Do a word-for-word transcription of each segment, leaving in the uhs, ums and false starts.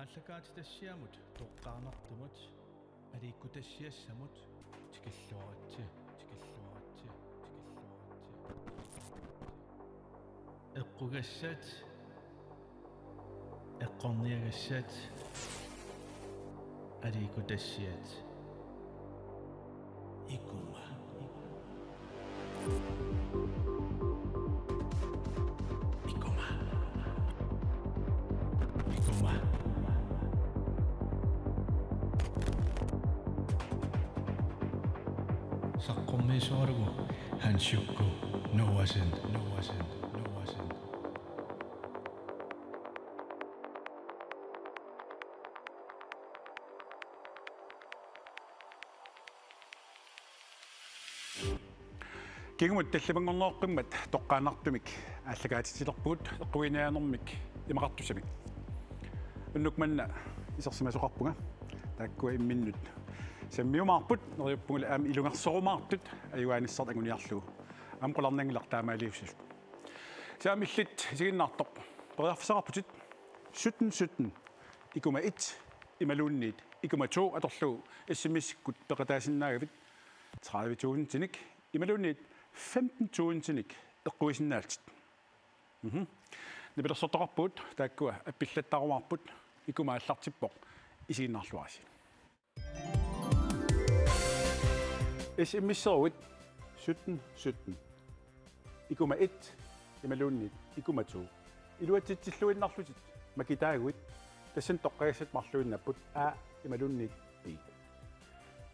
Aallakaatitassiamut toqqaannartumut aliikkutassiassamut tikilluaritsi, tikilluaritsi, tikilluaritsi. Eqqugassat, eqqorniagassat, aliikkutassiat. Ikuma. Ikuma. Ikuma. Saqqummiisugalugu Hansukku Noahsen, Noahsen, Noahsen. Kingumut tallimanngornerup qimmat toqqaannartumik aallakaatitsilerpugut eqquiniaanermik imaqartussamik. Unnuk manna isersimasoqarpunga. Taakkua imminnut sammiumaarput, neriuppungalu aamma ilungersorumaartut ajugaanissartik anguniarlugu. Aamma qularnanngilaq taamaaliussasut. Tassa aamma illit isiginnaartoq. Periarfissaqarputit sytten sytten, ikuma et imaluunniit ikuma to atorlugu S M S-ikkut peqataasinnaagavit tredive tusindinik imaluunniit femten tusindinik eqquisinnaallutit. Mhm. Nipilersortoqarpugut, taakkua appillattarumaarput, ikuma aallartippoq, isiginnaarluarisi. S M S-eruit sytten sytten, ikuma et imaluunniit ikuma to. Iluatsitsilluinnarlutit makitaaguit, tassani toqqagassat marluinnapput A imaluunniit B.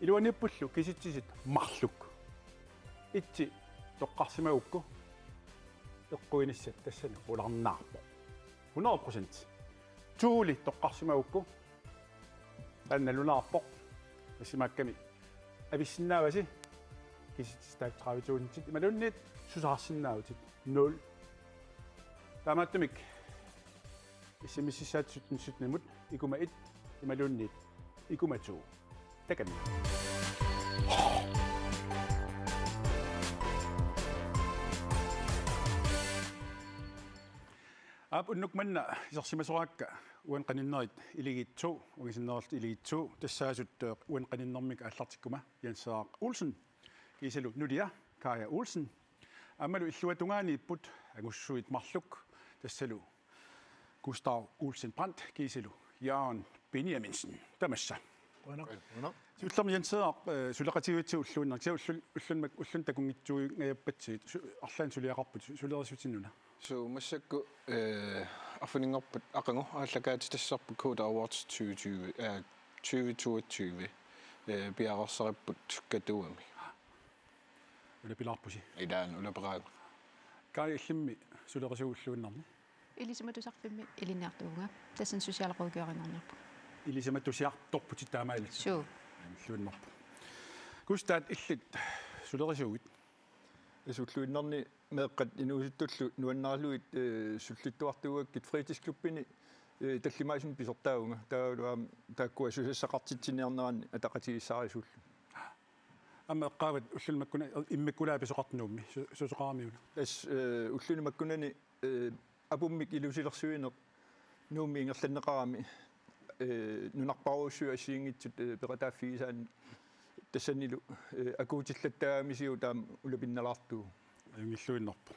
Iluaniippullu kisitsisit marluk. Etsi toqqarsimagukku eqquinissat tassani qularnaarpoq. Hundrede procent. Toli toqqarsimagukku taanna nalunaarpoq. Tassimaakkami avissinnaavasi kisitsisit tredive tusindit imaluunniit susaarsinnaavutit nul. Taamaattumik S M S-issaat sytten sytten-imut ikuma et imaluunniit ikuma to. Takanna. Aap, unnuk manna isersimasoraakka uani qaninnerit Iligiit to, ungasinnerullutik Iligiit to, tassaasut, eh, uani qaninnermik aallartikkuma Jens Henrik Olsen, kiisalu nulia Kaja Olsen. Aammalu illuatungaaniipput angussuit marluk, tassalu Gustav Olsen Brandt kiisalu Jørgen Benjaminsen. Tamassa. Qujanaq. Qujanaq. Siullermik Jens Henrik, eh, suleqatigiivitsigut ulluinnarni, kisianni ullun-, ulluni mak-, ulluni takunngitsuugajappatsigit, su-, arlaannik suliaqarputit, su-, sulerissutinnuna. Suu, massakkut, eh, arfininngorpat aqagu aallakaatitassarput Koda Awards tyve tyve, eh, tyve toogtyve, eh, piareersaripput Katuami. Ulapilaarpusi. Ilaana, ulapeqaagut. Kaja, illimmi sulerisuuvutit ulluinnarni? Ilisimatusarfimmi ilinniartuuvunga. Tassani socialrådgiverinnarniarpunga. Ilisimatusiartorputit taamaalillutit? Suu. Illuinnarpoq. Gustav, illit sulerisuuvit? Tassa ulluinnarni meeqqat inuusuttullu nuannaralugit, eh, sullittuartuugakkit fritidsklubbini, eh, tallimaasumik pisortaavunga. Taavalu aamma taakkua susassaqartitsiniarneranni ataqatigiissaarisuullunga. Aamma eqqaavat ulluni makkuna, immikkut ilaa pisoqartoq Nuummi, su-, susoqarami una? Tassa, eh, ulluni makkunani, eh, apummik ilusilersuineq Nuummi ingerlanneqarami, eh, nunarpaalussuit assigiinngitsut, eh, peqataaffigisaanni tassanilu, eh, akuutillattaamisigut taama ulapinnalaartuuvoq. Ajunngilluinnarpoq.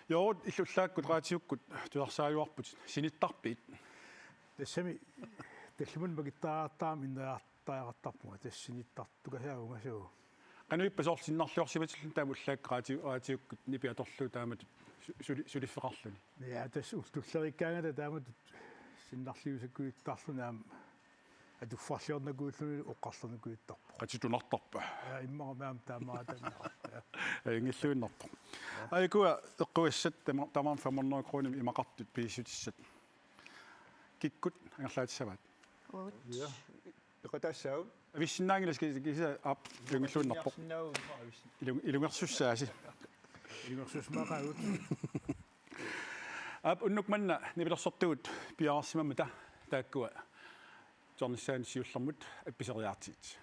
Joorut, illit ullaakkut raatiukkut tusarsaajuarputit, sinittarpit? Tassami tallimanik makittariaqartarami inneriartariaqartarpunga, tassa sinittartukasaavunga suu. Qanoq ippa, soorlu sinnarliorsimatilluni taama ullaakkut raati-, raatiukkut nipi atorlugu taamatut su-, suli-, suliffeqarluni? Ja, tassa ullut tulleriikkaangata taamatut sinnarliusakkujuttarluni aamma atuffarliornakujulluni oqarlernikujuittarpoq. Qatsitunartarpa? Ja, immaqa aamma taamaatannaq. Ja. Ajunngilluinnarpoq. Ja. Aajuku eqqugassat tama-, tamaasa fem hundrede kroner imaqartut pisissutissat. Kikkut angerlaatissavaat? Uagut. Ja. Peqataassaaq. Avissinnaanngilaq, kis-, kisianni aap, ilungersuinnarpoq. Ilungersussaasi. Ilungersussimaqaagut. Aap, unnuk manna nipilersortugut piareersimammata, taakkua tusarnissaanut siullermut appiseriaartigit.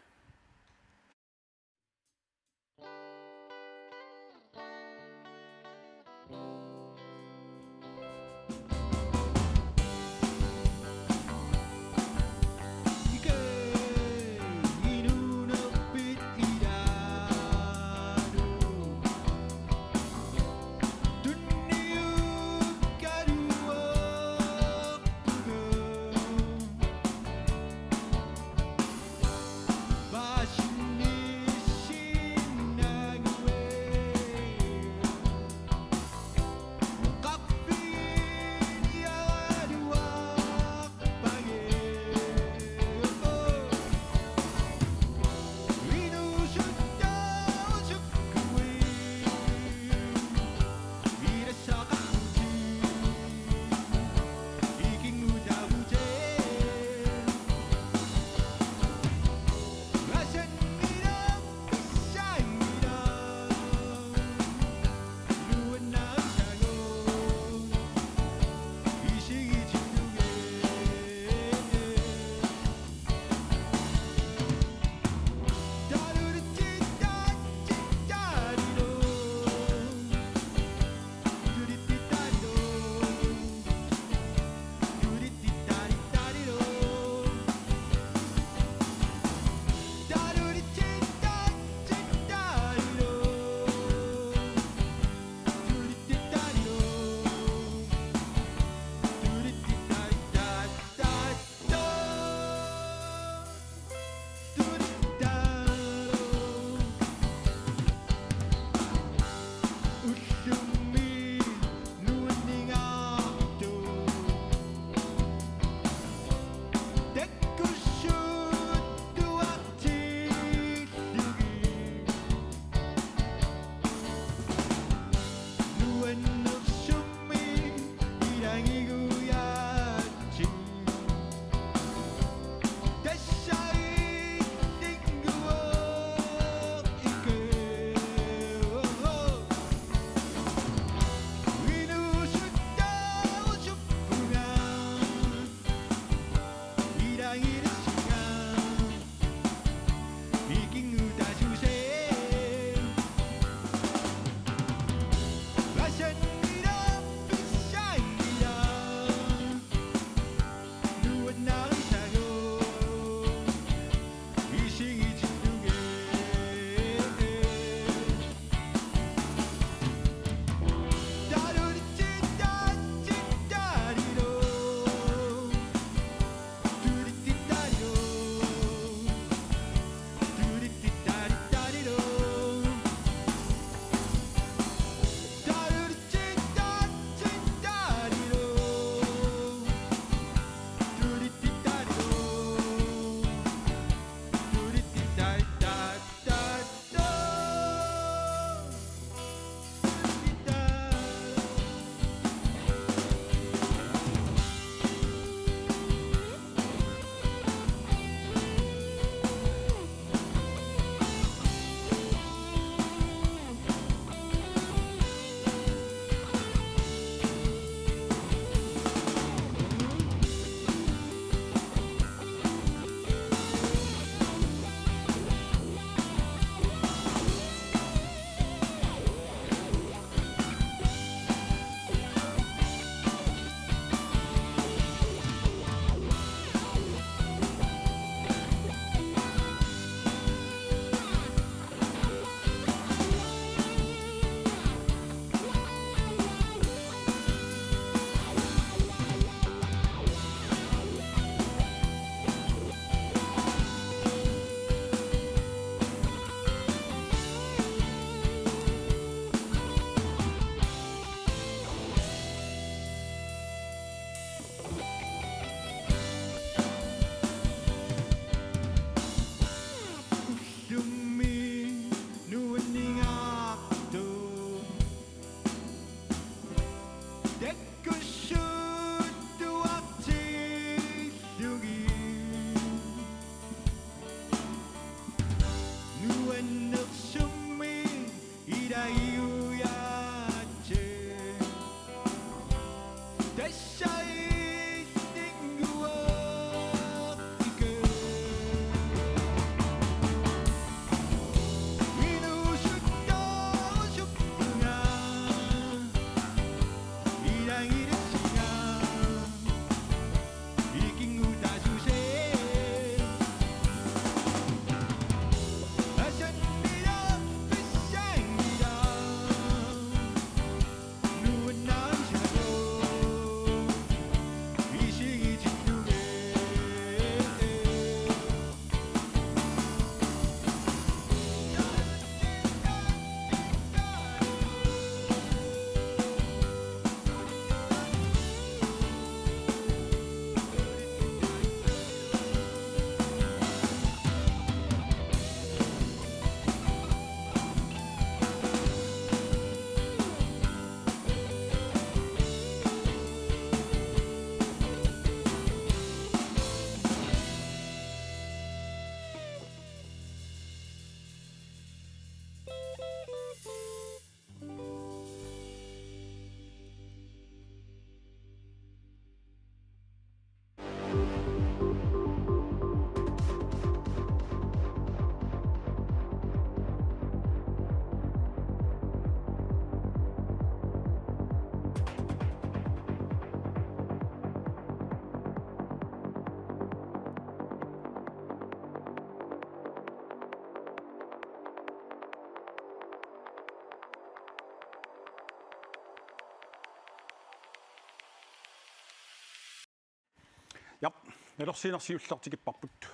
Ja, nalorsiinersiullertikipparput.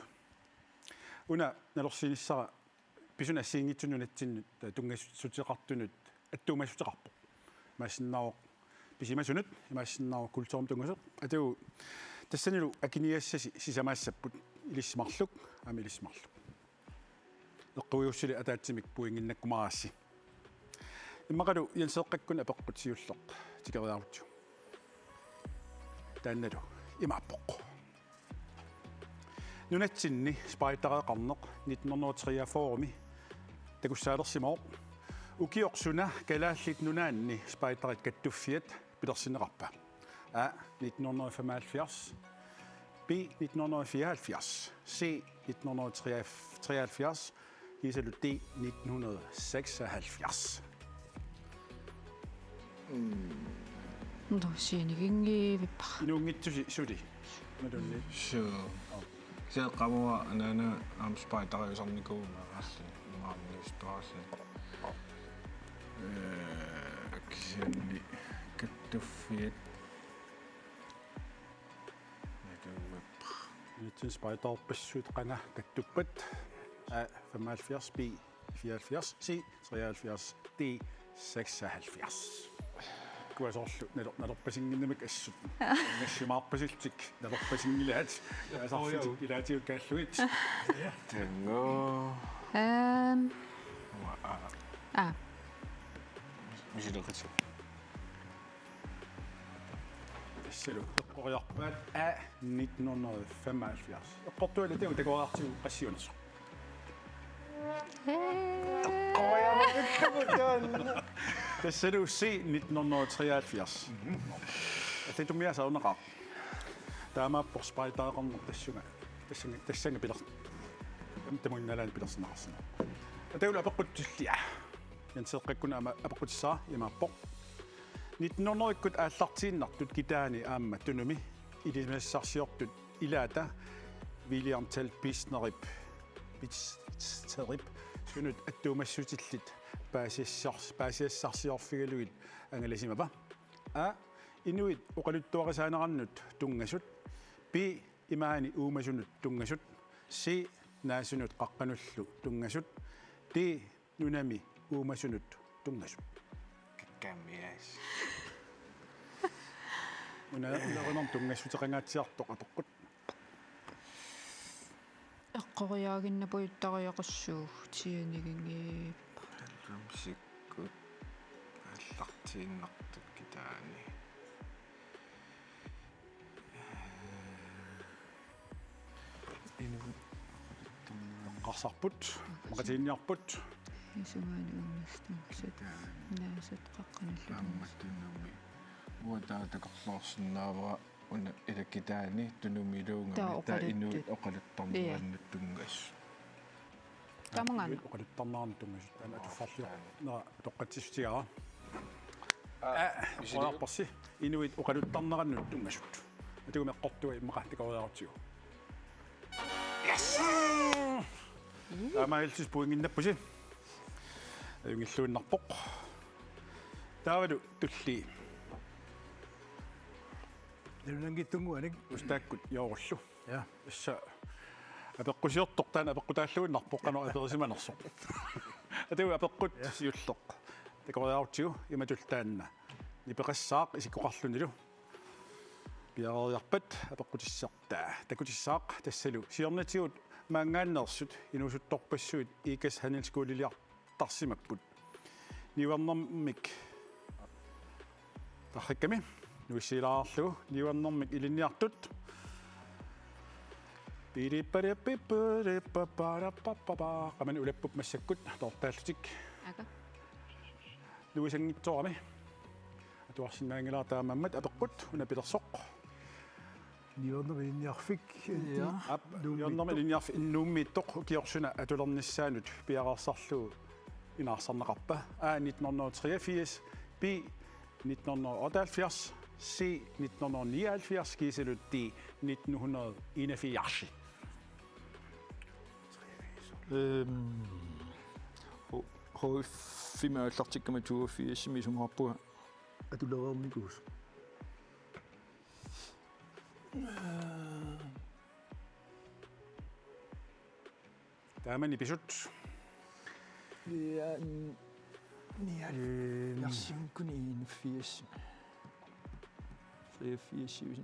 Una nalorsiinissara pisunik assigiinngitsunik nunatsinnut tunngassuteqartunut attuumassuteqarpoq. Imaassinnaavoq pisimasunut, imaassinnaavoq kulturimut tunngasoq. Atugu tassanilu akiniassasi sisamaassapput ilissi marluk, aamma ilissi marluk. Eqquiussili ataatsimik pointinnakkumaarassi. Immaqalu Jenseeqqakkut apeqqut siulleq tikeriarutsigu. Taannalu imaappoq. Nunatsinni spejdereqarneq nitten hundrede og treogfyrre-mi takussaalersimavoq. Ukioq suna Kalaallit Nunaanni spejderit kattuffiat pilersinneqarpa? A, nitten hundrede og femoghalvfjerds. B, nitten hundrede og fireoghalvfjerds. C, nitten hundrede og treoghalvfjerds. Kiisalu D, nitten hundrede og seksoghalvfjerds. Nå, sianiginngivippa. Inuunngitsusi suli. Matunni. Suu. Seeqqamua anaana aamma spejderusarnikuuvoq maaralli. Maarnistuaralli. Eh, kisianni kattuffiat. Natuuppara. Nitsin spejderpassuit qanga kattuppat. A, femoghalvfjerds, B, fireoghalvfjerds, C, treoghalvfjerds, D, seksoghalvfjerds. Kuasorlu nalor-, nalorpasinnginnamik assut. Nassimaarpasillutik nalorpasinngilaat. Asarfitik ilaatigut kaallugit. Tango. Ehm, Ua, a, ah, misileqitsi. Tassalu eqqoriarpaat A, nitten hundrede og femoghalvfjerds. Eqqortualu taku takoriartigu qassiunersoq. Tassalu C, nitten hundrede og treoghalvfjerds. Allatut umiaq saarnaqaaq. Taamaappoq spejdereqarneq tassunga. Tassunga, tassunga piler-. Tamuinnalaani pilersinneqarsinnaavoq. Ataulu apeqqut tullia. Jenseeqqakkut aamma apeqqutissara imaappoq. Nitten hundredekkut aallartiinnartut kitaani aamma Tunumi ilimasassarsiortut ilaata William Tell Pisnerip, Pisnerip sunut attuumassutillit paasiassars-, paasiassarsiorfigalugit angalasimava? A, inuit oqaluttuarisaanerannut tunngasut. B, imaani uumasunut tunngasut. C, naasunut qaqqanullu tunngasut. D, nunami uumasunut tunngasut. Kakkamias. Una ilerinarn tunngassuteqangaatsiartoq apeqqut. Eqqoriaaginnaarput uttariaqassuugut sianiginngivippa. Halvfemsikkut aallartiinnartut kitaani. Inu. Qarsarput, maqatiginniarput. Isumaani uunnistussat. Naasat qaqqanullu. Aamma Tunumi. Uanga taava takorloorsinnaavara una ila kitaani Tunumiluugami Taava taava oqaluttut. Inuit oqaluttarnerannut tunngasut. Tamangaana. Inuit oqaluttarnerannut tunngasut. Taanna atuffarliornera toqqatsissutigaara. A, oqarparsi. Inuit oqaluttarnerannut tunngasut. Atugu eqqortua immaqa takoriarutsigu. Yes! Taamaalillutit pointinnappusi. Ajunngilluinnarpoq. Taavalu tullii. Nalunanngitsunnguanik. Ustaakkut joorullu. Ja. Tassa apeqqusiortoq taanna apeqqutaalluinnarpoq qanoq aperisimanersoq. Atugu apeqqut siulleq. Takoriarutsigu imatut taanna. Nipeqassaaq isikkoqarlunilu. Piareeriarpat apeqqutissartaa. Takutissaaq tassalu siornatigut maanngaanneersut inuusuttorpassuit Ikast Handelshøjskoliartarsimapput. Niuernermik. Tarrikkami. Nuissiilaarlugu. Niuernermik ilinniartut. Piriparipipiripaparapapapa. Qamani ulappup massakkut toortaallutik. Aka. Nuisanngitsoorami. Atuarsinnaanngilara taamaammat apeqqut una pilersoq. Niuernermik ilinniarfik. Aap, niuernermik ilinniarfik Nuummiittoq ukioq suna atulernissaanut piareersarlugu inaarsarneqarpa? A, nitten hundrede og treogfirs. B, nitten hundrede og otteoghalvfjerds. C, nitten hundrede og nioghalvfjerds. Kiisalu D, nitten hundrede og enogfirs. Øhm, H-, H F-imi aallartikkama toogfirsimi isumaqarpunga. Atulereernikuusoq. Taamani pisut. Ja, n-, nioghalvfjerds, kun enogfirs. Treogfirs, syv,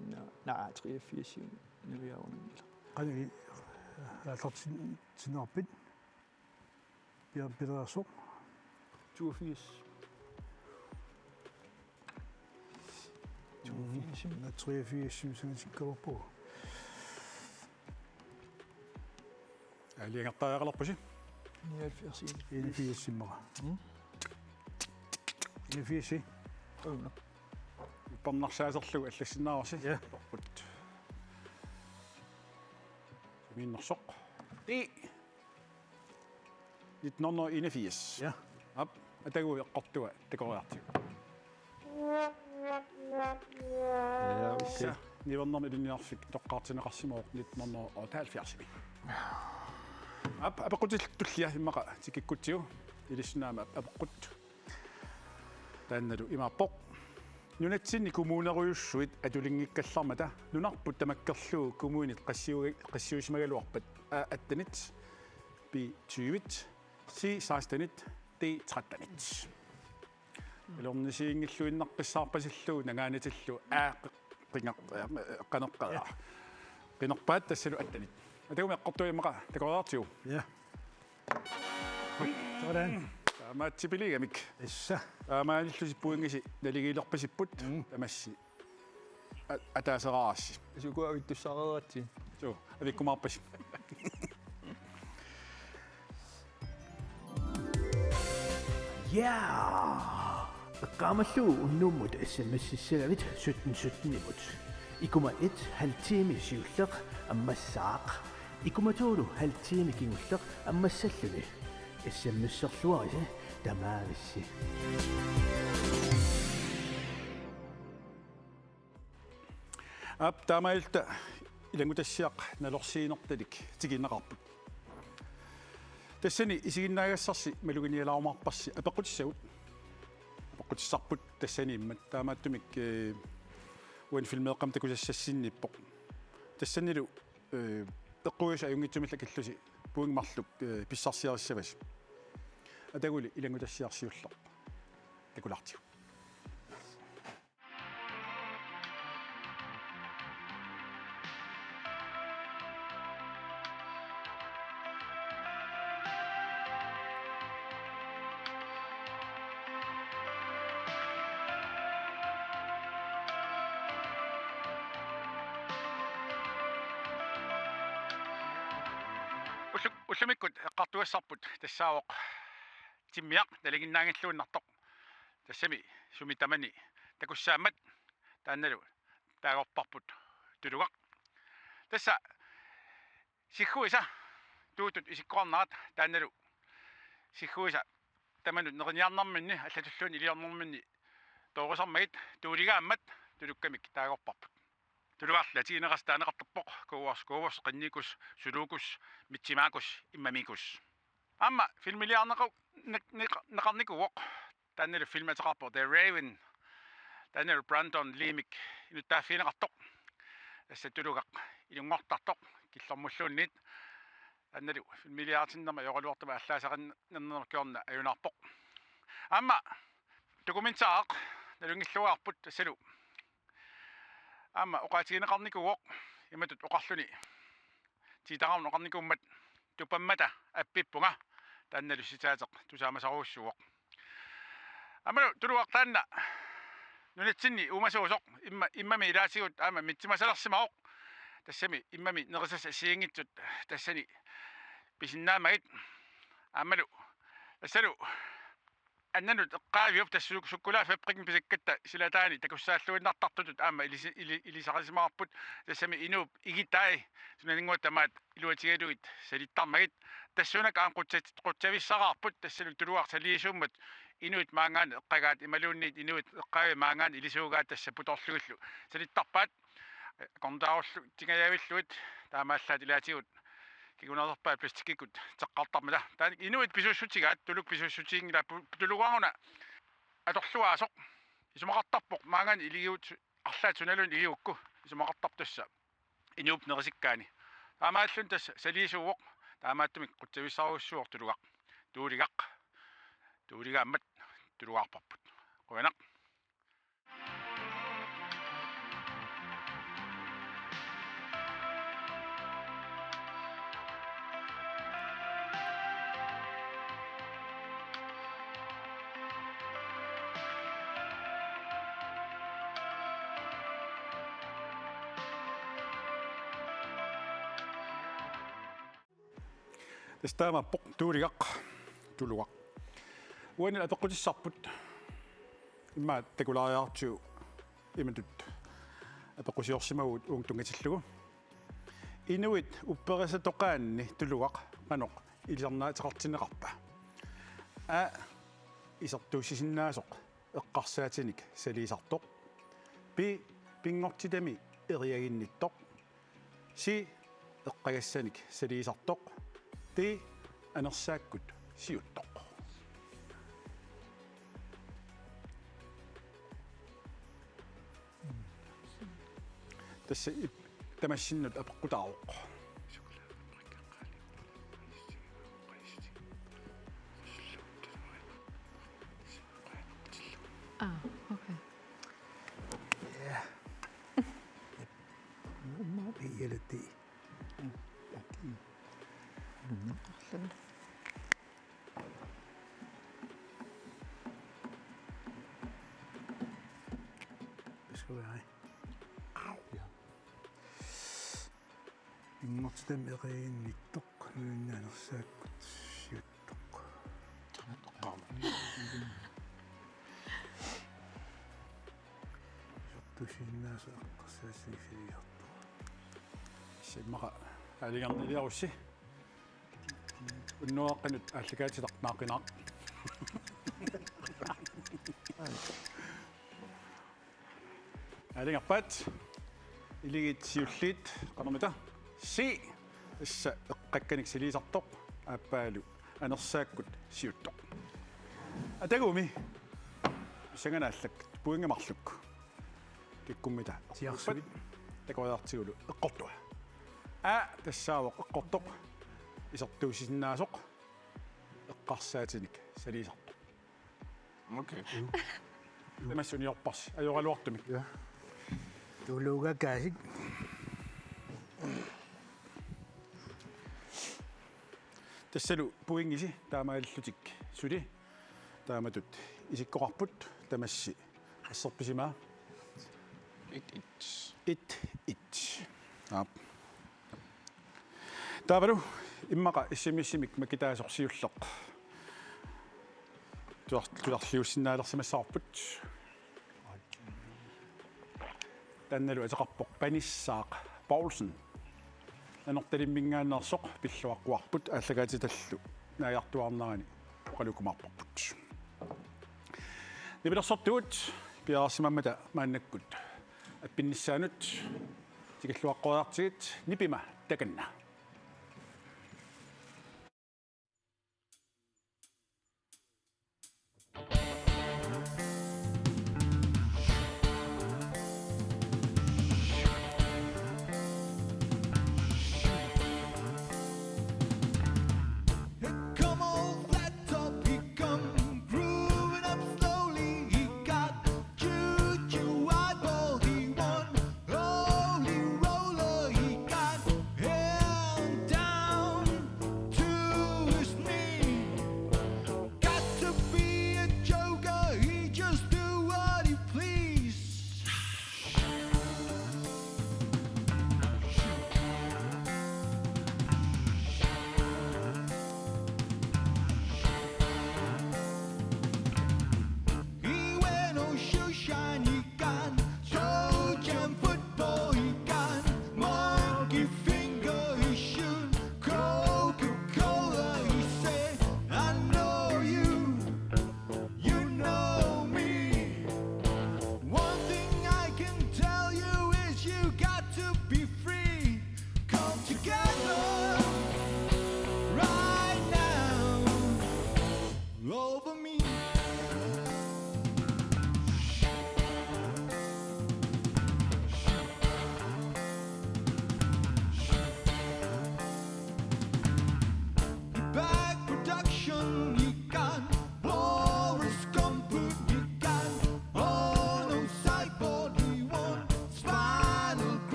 nej, treogfirs, syv, nioghalvfjerds. Qani, aallartinniarpit? Pia-, Pilersoq. Toogfirs. Toogfirs. Nå, treogfirs, sangatikkaluarpugut. Aalajangertariaqalerpusi. Nioghalvfjerds. Enogfirs immaqa. Mm. Enogfirs. Una. Ipparnarsaaserlugu allassinnaavarsi. Ja. Torput. Sumiinnersoq. Ni. Nitten hundrede og enogfirs. Ja. Aap, atagu eqqortua takoriartigu. Ja, okay. Tassa, niuernermi ilinniarfik toqqaartinneqarsimavoq nitten hundrede og otteoghalvfjerds. Aap, apeqqutit tullia immaqa tikikkutsigu. Ilissinnut aamma apeqqut. Taannalu imaappoq. Nunatsinni kommunerujussuit atulinngikkallarmata nunarput tamakkerlugu kommunit qassiu-, qassiusimagaluarpat A attenit, B tyvit, C sekstenit, D trettenit. Ilornisiinngilluinnaqqissaarpasillugu nangaanatillu A qi-, qinga-, qaneqqaa. Qinerpaat tassalu attenit. Atagu eqqortua immaqa takoriartigu. Ja. Sådan. Taamaatsipiligamik. Tassa. Taamaalillusi pointisi naligiilerpasipput. Mm. Tamassi. A-, ataaseqarassi. Sukuavittussareeratsi. Suu, avikkumaarpasi. Ja! Eqqaamallugu unnummut S M S-issagavit sytten sytten-imut. Ikuma et halv time siulleq ammassaaq. Ikuma to-lu halv time kingulleq ammassalluni. S M S-erluarisi tamaavissi. Aap, taamaalilluta ilanngutassiaq nalorsiinertalik tikinneqarput. Tassani isiginnaagassarsi maluginialaarumaarparsi apeqqutissagut. Apeqqutissarput tassaniimmat taamaattumik, eh, uani filmeeqqamik takusassassinniippoq. Tassanilu, eh, eqquisa ajunngitsumillu akillusi pointit marluk, eh, pissarsiarissavasi. Ataguli ilanngutassiaq siulleq takulaartigu. Ullu-, ullumikkut eqqartugassarput tassaavoq timmiaq nalinginnaanngilluinnartoq. Tassami sumi tamani takussaammat taannalu taagorparput tulugaq. Tassa sigguisa tuutut isikkoqarnerat taannalu sigguisa tamanut neriniarnerminni allatulluunniit iliornerminni toorusarmagit tuuligaammat tulukkamik taagorparput. Tulugarlu atigineqarsi taaneqartarpoq Kuuors, Kuuors, Qinnikus, Sulukus, Mitsimaakus, Immamikus. Aamma filmiliarnequ-, neq-, neq-, neqarnikuuvoq. Taannalu film ateqarpoq The Raven. Taannalu Brandon Leemik inuttaaffigineqartoq. Tassa tulugaq ilunngortartoq killormulluunniit. Taannalu filmiliartinnerma ajoraluartumik aallaasaqarnerma kingorna ajunaarpoq. Aamma dokumentaraq nalunngilluinnarparput tassalu. Aamma oqaatigineqarnikuuvoq imatut oqarluni. Tiitaqarneq oqarnikuummat tupammata appippunga taannalu sitaateq tusaamasaruussuuvoq. Aammalu tulugaq taanna nunatsinni uumasuusoq imma-, immami ilaatigut aamma mitsimasalersimavoq. Tassami immami nerisassat assigiinngitsut tassani pisinnaammagit. Aammalu tassalu annanut eqqaaviup tassa suk-, sukkulaaffabrikkimi pisakkatta silataani takussaalluinnartartutut aamma ilisi-, ili-, ilisarisimavarput tassami inuup igitai sunanngua tamaat iluatigalugit salittarmagit tassuunakkut aamma qutsat-, qutsavissaraarput tassalu tulugaq saliisuummat inuit maanngaanniit eqqagaat imaluunniit inuit eqqaavii maanngaanniit ilisuugaat tassa putorlugillu salittarpaat. Kontaarullu tingajavillugit taamaallaat ilaatigut kingunerpaat plastikkikkut teqqartarmata. Taanna inuit pisuussutigaat, tuluk pisuussutiginngilaat pu-, tulugaruna atorluaasoq. Isumaqartarpoq maanngaanniit iligiut arlaat sunaluunniit iligigukku isumaqartarpoq tassa. inuup nerisikkaani. Taamaalilluni tassa saliisuuvoq, taamaattumik qutsavissarujussuuvoq tulugaq. Tuuligaq. Tuuligaammat tulugaarparput. Qujanaq. Tassa taamaappoq tuuligaq, tulugaq. Uani apeqqutissarput. Immaqa takulaariartigu imatut apeqqusiorsimavugut uunga tunngatillugu. Inuit upperisatoqaanni tulugaq qanoq ilisarnaateqartinneqarpa? A, isertuussisinnaasoq eqqarsaatinik saliisartoq. B, pinngortitami eriaginnittoq. C, eqqagassanik saliisartoq. D, anersaakkut siuttoq. Tassa ip-, tamassinnut apeqqutaavoq. Ah, okay. Ja. Uummaaq iialutti. Arlunga. Piskuviai. Ja. Pinngortitami eriaginnittoq, nuinnanersaakkut siuttoq. Isertuussisinnaasoq eqqarsaatinik saliisartoq. Tassa immaqa aalajangerniarussi. Unnuaqqanut aallakaatitaq naaqinaaq. Aalajangerpaat. Iligiit siulliit qanormita? C. Tassa eqqakkanik saliisartoq, aappaalu anersaakkut siuttoq. Atagumi pissanganarlak pointit marluk. Kikkummita? Siarsui. Takoriartigulu eqqortua. A, tassaavoq eqqortoq isertuussisinnaasoq eqqarsaatinik saliisartoq. Okay. Tamassi uniorparsi ajoraluartumik. Ja. Tulugaq aasiit. Tassalu pointisi taamaalillutik suli. Taamatut isikkoqarput, tamassi asserpisimaa? Et et. Et et. Aap. Taavalu immaqa S M S-imik makitaasoq siulleq tusar-, tusarliussinnaalersimassavarput. Taannalu ateqarpoq Panissaaq Poulsen. Nanortalimminngaanneersoq pilluaqquarput, aallakaatitallu naajartuaarnerani oqaluukkumaarparput. Nipilersortugut piareersimammata maannakkut appinnissaanut tikilluaqqoriartigit, nipima takanna.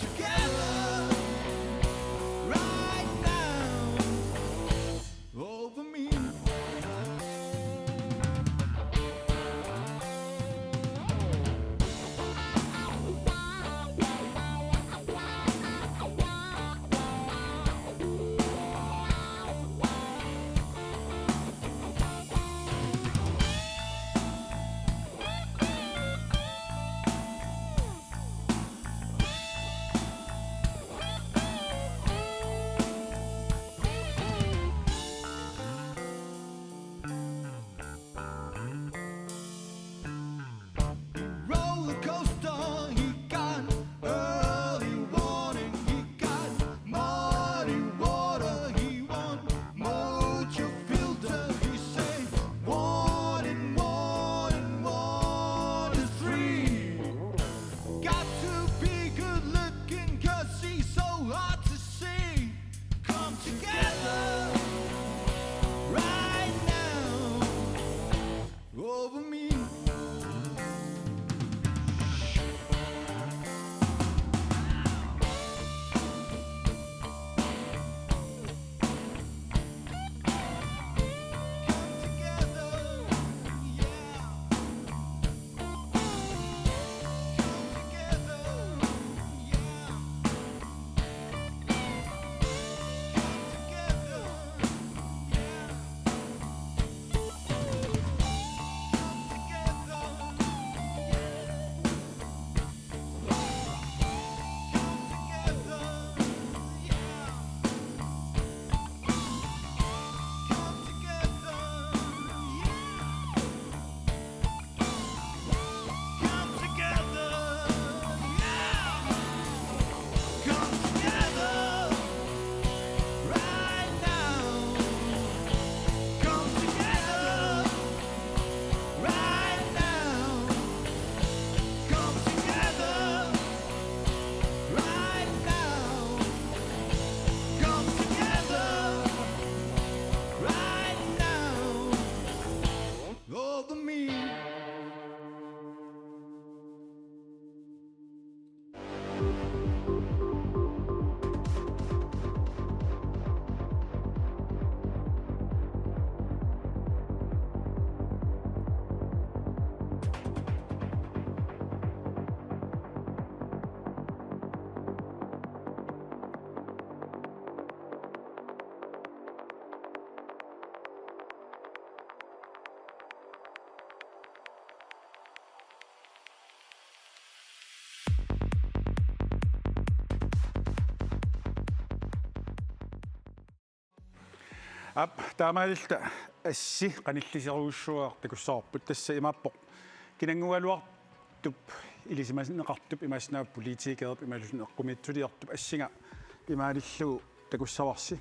Together, right now, over me. Roller coaster, he got early warning, he got muddy water, he want moisture filter, he say, "Warning, warning, water's free." Got to be good looking 'cause he's so hard to see. Come together right now over me. Come together, yeah. Come together, yeah. Come together, yeah. Come together, yeah. Come together, yeah. Come together, yeah. Come together, yeah. Come together right now. Come together right now. Come together right now. Come together right now. Over me. Aap, taamaalilluta Assi qanilliserujussuaq takussavarput, tassa imaappoq kinanngugaluartup ilisimaneqartup, imaassinnaavoq politikerup imaluunniit eqqumiitsuliortup, Assinga imaalillugu takussavarsi.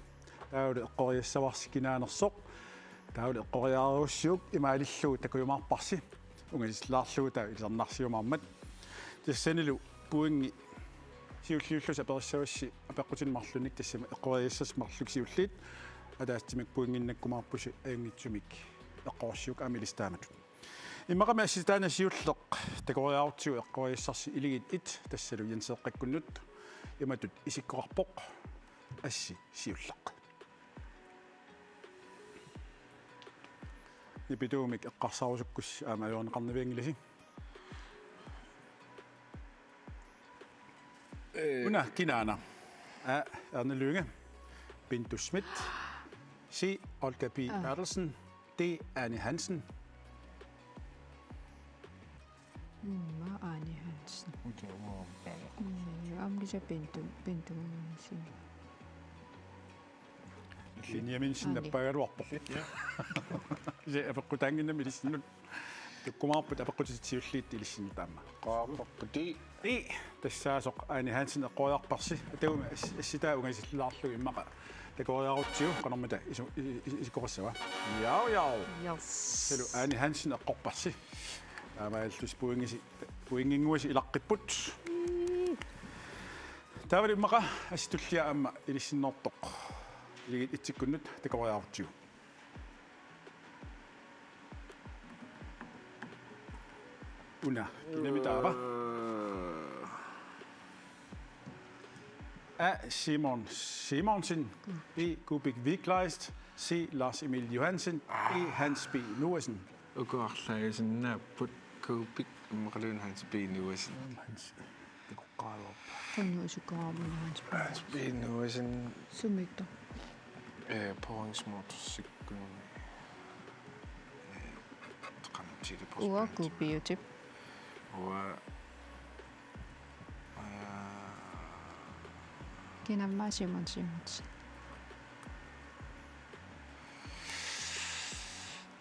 Taavalu eqqoriassavarsi kinaanersoq. Taavalu eqqoriaarerussiuk imaalillugu takujumaarparsi. Ungasillaarlugu taava ilisarnarsiumaarmat. Tassanilu pointi siulliullusi aperissavassi apeqqutinik marlunnik, tassami eqqoriassasi marluk siulliit. Ataatsimikkut pointinnakkumaarpusi ajunngitsumik eqqorsiuk aamma ilissi taamatut. Immaqami Assi taanna siulleq takoriaarutsigu eqqoriassarsi Iligit et, tassalu Jenseeqqakkunnut imatut isikkoqarpoq: Assi siulleq. Nipituumik eqqarsarusukkussi aamma ajorneqarnavianngilasi. Ee. Una kinaana? A, Erna Lynge. Pintu Schmidt. C, Olga P. Aa. Berthelsen. D, Ane Hansen. Mm, ma Ane Hansen. Uta, uanga Berthelsen. Mm, ja, aamma kisianni Pintu, Pintu Hansen. Benjaminsen. Ane. Nappaagaluarpoq. Ja. Se apeqqutaannginnami ilissinnut. Takkumaarput apeqqutit siulliit ilissinnut aamma. Qaaqquti. I, tassaasoq Ane Hansen eqqoriarparsi. Atagu As-, Assitaa ungasillaarlugu immaqa takoriaarutsigu, qanormita isu-, i-, i-, isikkoqassava? Jau, jau. Yes. Taavalu Ane Hansen eqqorparsi. Taamaalillusi pointisi, pointinnguasi ilaqqipput. Taavalu immaqa Assi tullia aamma ilissinneqartoq Iligit etikkunnut takoriaarutsigu. Una kinami taava? A. Simon Simonsen. B. Kubik Wigleist. C. Lars Emil Johansen. D. Hans B. Noasen. Uku arlaat isinnaapput. Kubik immaqaluunniit Hans B. Noasen. Hans. Takoqqaalerpa. Qanoq isukkaarami Hans B. Hans B. Noasen. Sumiittoq? Eh, påhængsmotorcyklen. Eh, qanoq tiileq. Uanga Kubiutip. Uanga, eh, Kinamma Simon Simonsen.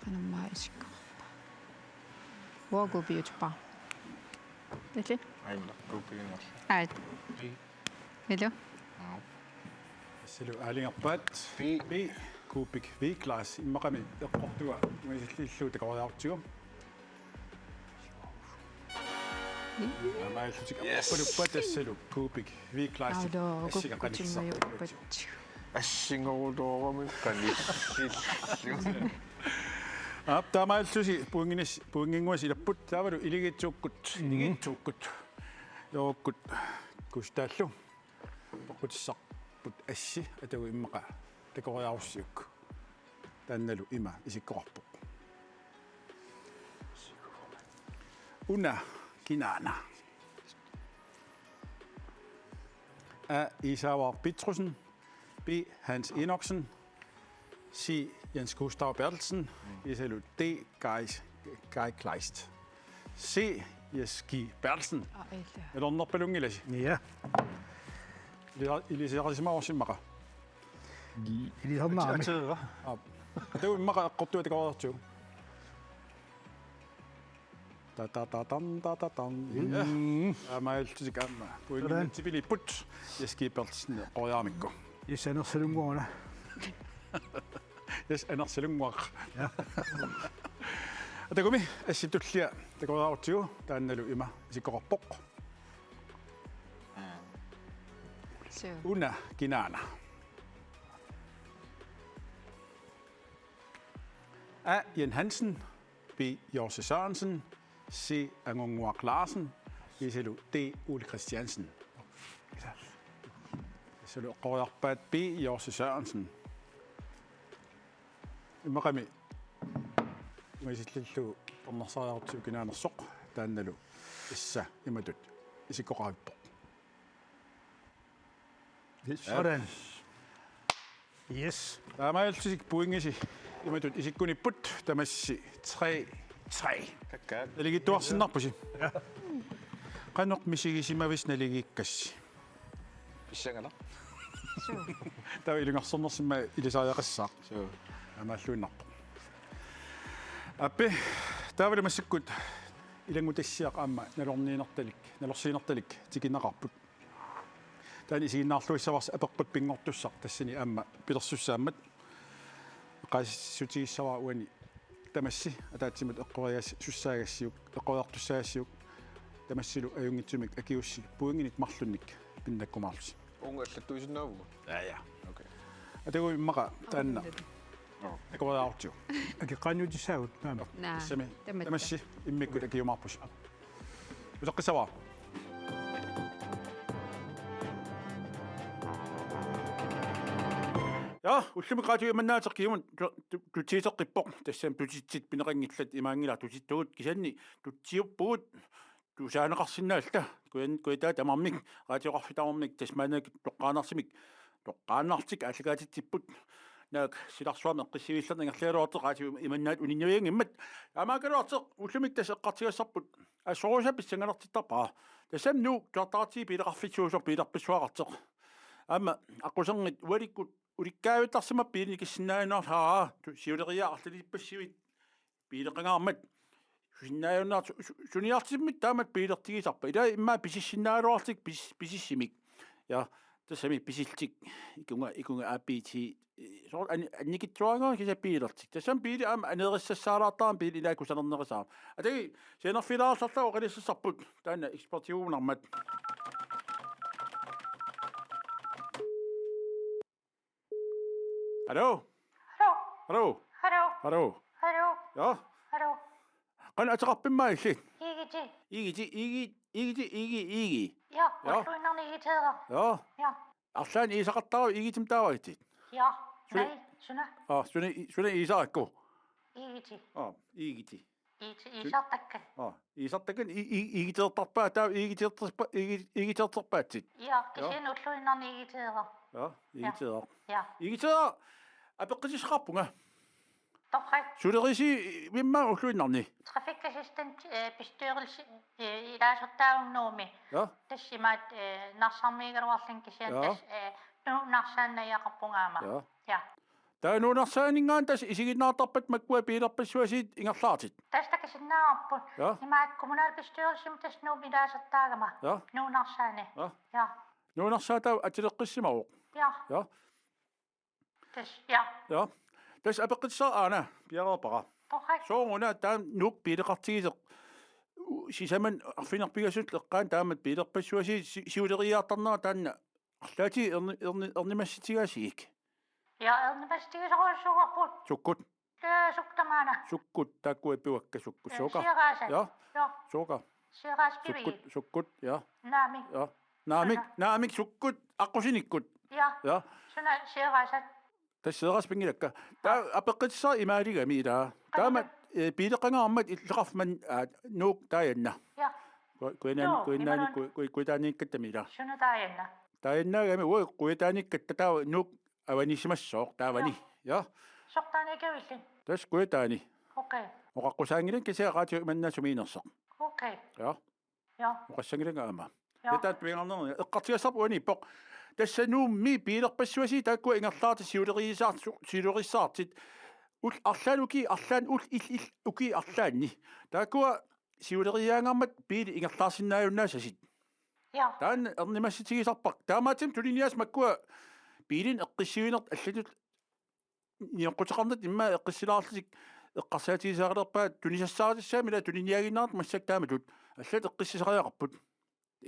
Qanamma isikkoqarpa? Uanga Kubiutip. Illit? Aimma, Kubiunngorlunga. Aat. Ii. Illu? Aa. Silu aalajangerpaat. Ii. Ii. Kubik Wigleist immaqami eqqortua ungasillillugu takoriarutsigu. Aamma illutik. Yes. Aqqaluppa tassalu Kubik Wigleist. Aulaa, assiga qanissaq. Kukkutimmajuppatsu. Assingorutoorami qanissillu. Aap, taamaalillusi pointinis-, pointinnguasi ilapput taavalu Iligiitsuukkut, mhm, Iligiitsuukkut. Jookkut Kustaallu. Peqqutissarput assi, atagu immaqa takoriarussiuk. Taannalu ima isikkoqarpoq. Una kinaana? A. Isaavaq Petrussen. B. Hans Enoksen. C. Jens Gustav Berthelsen. Isalu D. Kai, Kai Kleist. C. Jens G. Berthelsen. Aa, ilaa. Nalornerpalunngilasi. Ja. Ili-, ilisarisimavarsi immaqa. Ilisarnaami. Ateera. Aap. Taava immaqa eqqortua takoriartigu. Ta, ta, ta, tan, ta, ta, tan. Mm. Ja. Aamma illutik aamma. Pointit, sådan, natsipiliipput. Jens G. Berthelsen eqqoriaramikku. Jens Anersalunnguaq. Jens Anersalunnguaq. Ja. Atagumi assit tulliat takoriarutsigu taannalu ima isikkoqarpoq. Suu. Una kinaana? A. Jan Hansen. B. Jorse Sørensen. C. Angunnguaq Larsen. Isalu D. Ole Christiansen. Isalu eqqoriarpaat B. Jorse Sørensen. Immaqami ungasillillugu tornarsariarutsigu kinaanersoq taannalu issa imatut isikkoqarpoq. Sådan. Yes. Taamaalillutik pointisi imatut isikkunipput tamassi tre tre. Kakkaak. Naligiittuarsinnarpusi. Ja. Qanoq misigisimavisi naligiikkassi? Pissanganaq. Suu. Taava ilungersornersi immaqa ilisariaqassaaq. Suu. Aamaalluinnarpoq. Aappi, taavalu massakkut ilanngutassiaq aamma nalorniinertalik, nalorsiinertalik tikinneqarput. Taanna isiginnaarluassavarsi apeqqut pinngortussaq tassani aamma pilersussaammat. Eqqaasitsissutigissavara uani tamassi ataatsimut eqqorias-, -sussaagassiuk, eqqoriartussaagassiuk, tamassilu ajunngitsumik akiuussi pointinik marlunnik pinnakkumaarlusi. Uunga allattuisinnaavugut? Ja, ja. Okay. Atagu immaqa taanna. Joo. Takoriarutsigu. Akeqqaanniutissaagut, naamik. Naa, tassami. Tamatta. Tamassi immikkut akiumaarpusi. Uteqqissavara. Ja, ullumi Radiup Imannaateqqiumut tu-, tu-, tutsiuteqqippoq. Tassami tutitsit pineqanngillat, imaanngilaq tutittugut, kisianni tutsiuppugut tusaaneqarsinnaalluta. Kujan-, kujataata tamarmik, radioqarfik tamarmik, tassa maannakkut toqqaannartumik, toqqaannartumik aallakaatitsipput. Naak silarsuarmi eqqissiviillerneq ingerlagaluartoq Radiup Imannaat uninnavianngimmat. Taamaakkaluartoq ullumi tassa eqqartugassarput assorsuaq pissanganartittarpara. Tassami Nuuk Charter-ip biileqarfissuusoq biilerpassuaqartoq. Aamma aqquserngit ualikkut ulikkaavittarsimapput biilinik issinnaajunnarlugu, aa, tu-, siuleriia arlalippassuit biileqangaarmat susinnaajunnaartoq su-, su-, suniartitsimmik taamatut biilertigisarpa. Ila immaqa pisissinnaagaluarlutik pis-, pisissimik. Ja, tassami pisillutik. Ikunga, ikunga A B C. Soorlu an-, annikitsuaraangat kisianni biilertik. Tassami biili aamma aneerissassaalaartarami biili ilaa kusanarnerisarami. Atagi, sianerfilaartarlugu oqalussisarput. Taanna ekspertiugunarmat. Hallo? Hallo? Hallo? Hallo? Hallo? Hallo? Ja? Hallo? Qanoq ateqarpit immaqa illit? Igiti. Igiti, Igi, Igiti, Igi, Igi. Ja, ja. Ulluinnarni Igiteera. Ja. Ja. Arlaannik iisaqartarpit Iigitimi taavagitsi? Ja. Suli- Nej, suna. Aa, suna, suna iisarakku? Iigiti. Aa, Iigiti. Iiti iisartakkat. Aa, iisartakkat i- i- iigiteertarpaat, taava iigiteertarpa- iigi- iigiteertarpaatsit. Ja, kisianni ulluinnarni iigiteeraq. Ja, iigiteeraq. Ja. Iigiteeraq apeqqutissaqarpunga. Torrak. Sulerisimaat ulluinnarni? Trafikassistent eh, bestyrelse eh, ilaasortaagama Nuummi. Ja. Tassa imaattoq eh, Narsarmiigaluarlunga kisianni Ja. tassa eh, Nuup Narsaanut najugaqarpunga aamma. Ja. Ja. Taava Nuup Narsaaninngaanniit tassa isiginnaartarpat makkua biilerpassuarsiit ingerlaartut. Tassa takusinnaavarput. Ja. Imaattoq kommunalbestyrelsimi tassa Nuummi ilaasortaagama. Ja. Nuup Narsaani. Ja. Ja. Nuup Narsaat taava atileqqissimavoq. Ja. Ja. Tassa, ja. Ja. Tassa apeqqutissaq aana piareerpara. Torrak. Sooruna taanna Nuuk biileqartigisoq u- sisamat arfineq-pingasunut eqqaanni taamatut biilerpassuarsiit si- siuleriiaartarnera taanna arlaatigut erni- erni- ernumassutigaasiuk? Ja, ernumassutigisorujussuuarput. Sukkut. Tassa sukkut tamaana. Sukkut taakkua piuakka sukkut. Suuka. Sieraasat. Ja. Ja. Suuka. Sieraasat piviit. Sukkut, sukkut, ja. Naamik. Ja. Naamik, Suna. Naamik sukkut aqqusinikkut. Ja. Ja. Suna sieraasat. Tassa sieraasat pinngilakka. Taava apeqqutissaq imaaligami ilaa. Taama eh, biileqangaarmat illoqarfik manna aa, Nuuk taajanna. Ja. Ku- Kuinaani Joo, kuinaani imaluunniit. ku- ku- kuitaaniikkatta ilaa. Suna taajanna. Taajannaagami uagut kuitaaniikkatta taava Nuuk avanisimassooq taavani. Ja. Sortaaniikkavillit. Tassa kuitaani. Okay. Oqaqqusaanngilanga kisianni raatiup imanna sumiinnersoq. Okay. Ja. Ja. Oqassanngilanga aamma. Ja. Ja taanna pingaarnerani eqqartugassarput uaniippoq. Tassa Nuummi biilerpassuarsiit taakkua ingerlaartut siuleriisaart- su- siuleriisaartut ul- arlaanni ukiup arlaanni ul- il- il- ukiup arlaanni. Taakkua siuleriiaangaarmat biilit ingerlaarsinnaajunnaassasut. Ja. Taanna ernumassutigisarpara. Taamaattumik tuniniaasut makkua biilinik eqqissivinertik allatut nioqquteqarnatik immaqa eqqissilaarlutik eqqarsaatigisariaqarpaat tunisassaartissaammi ilaa tuniniaaginnartut massakkut taamatut allatut eqqissisariaqarput.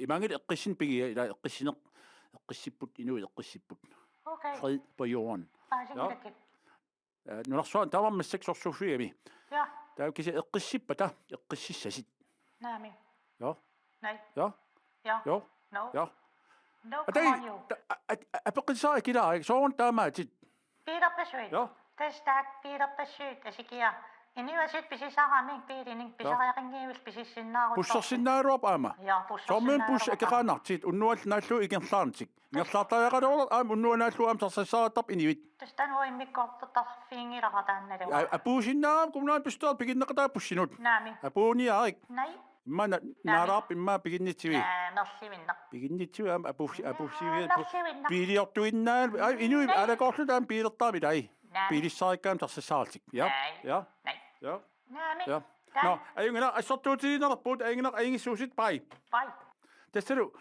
Imaanngilaq eqqissineq pigiga ilaa eqqissineq eqqissipput inuit eqqissipput. Okay. Fred på jorden. Paasinngilakka. Eh, nunarsuaq tamarmi massakkut sorsuuffigami. Ja. Taava kisianni eqqissippata eqqississasut. Naamik. Ja. Nej. Ja. Ja. Ja. No. Ja. No, Atai, come on, you. ta- a- a- apeqqutissaq akilaarik sooruna taamaatit. Biilerpassuit. Ja. Tassa taakku biilerpassuit asikiaq. Inuiaat pisisarami biilinik pisariaqanngilluinnarput pisissinnaaruttorput. Bussersinnaagaluarput aamma. Ja, bussersinnaagaluarput. Soormi bus akeqaannartut unnuaq naallugu ingerlaarnatik. Ingerlaartariaqaraluarput aamma unnuaq naallugu aamma sarsassaartarput inuit. Tassa taanna immikkut ortortarfiginngilara. Ja, apuussinnaavat kommunalbestyrelsip piginneqataa bussinut. Naamik. Apuunniarit. Nej. Immaqa na- naalaarpit immaqa piginnitsigit. Naamerlivinneq. Piginnitsigit aamma apuussi- apuussiviat Naamerlivinneq. Biiliortuinnaat. Ai, inuit aalakoorlutik aamma biilertarput ilaa. Naamik. Biilissaarikkaat sarsassaarlutik. Ja. Nej. Ja. Nej. Ja. Naamik. Ja. Taanna. Nå, ajunngilaq assortuutigiinnarpugut ajunngilaq ajunngitsuutit bye. Bye. Tassalu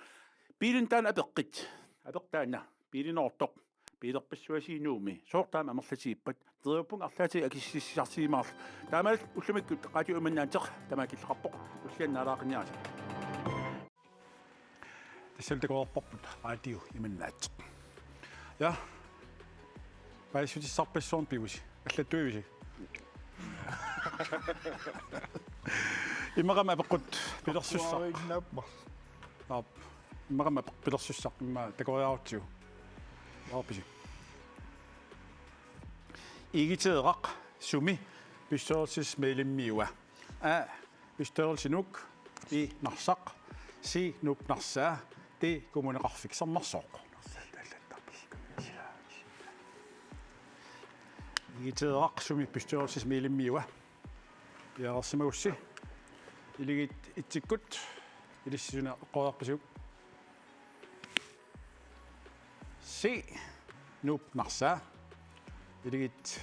biilinik taanna apeqqut. Apeq taanna. Biilinik ortoq. Biilerpassuarsiit Nuummi. Sooq taama amerlatigippat. Teriuppunga arlaatigut akissutissarsiumaarlugu. Taamaalilluta ullumikkut Radio Imannaateq tamaat killeqarpoq. Tulliani naalaaqinniarisi. Tassalu takoreerparput Radio Imannaateq. Ja. Paasissutissarpassuarnik pivusi. Allattuivusi. Immaqami apeqqut pilersussaq. Aap. Immaqami apeq- pilersussaq immaqa takoriarutsigu. Aapisi. Iigiteeraq sumi bestyrelsesmedlemmiua? A. Bestyrelse Nuuk. B. Narsaq. C. Nuup Narsaa. D. Kommuneqarfik Sermersooq. Iigiteeraq sumi bestyrelsesmedlemmiua? Piareersimagussi. Iligit itsikkut. Ilissi suna eqqoriarpisiuk? C. Nuup Narsaa. Iligit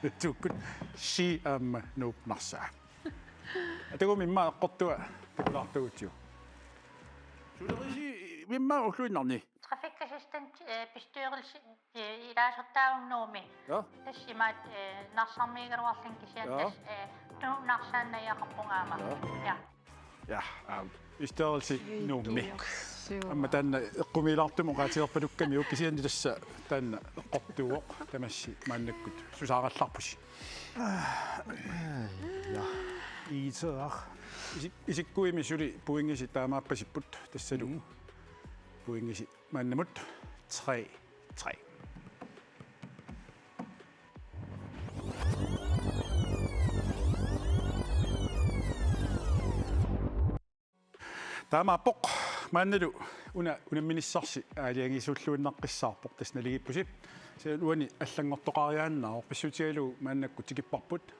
itsukkut. C aamma Nuup Narsaa. Atagumi immaqa eqqortua takulaartugutsigu. Sulerisi immaqa ulluinnarni. Trafikassistent eh, bestyrelse eh, ilaasortaagama Nuummi. Ja. Tassa imaattoq eh, Narsarmiigaluarlunga kisianni Ja. tassa eh, Nuup Narsaanut najugaqarpunga aamma. Ja. Ja. Ja, aam. Bestyrelse Nuummi. Suu. Aamma taanna eqqumiilaartumik oqaatigerpalukkamiuk kisianni tassa taanna eqqortuuvoq tamassi maannakkut susaarallarpusi. Ja. Iigiteeraq. Isik-, isikkuimi suli pointisi taamaappasipput tassalu. Mm. Pointisi maannamut. tre tre. Taamaappoq, maannalu una unamminissarsi aalajangiisuulluinnaqqissaarpoq, tassa naligiippusi. Kisianni uani allanngortoqariaannaavoq, pissutigalugu maannakkut tikipparput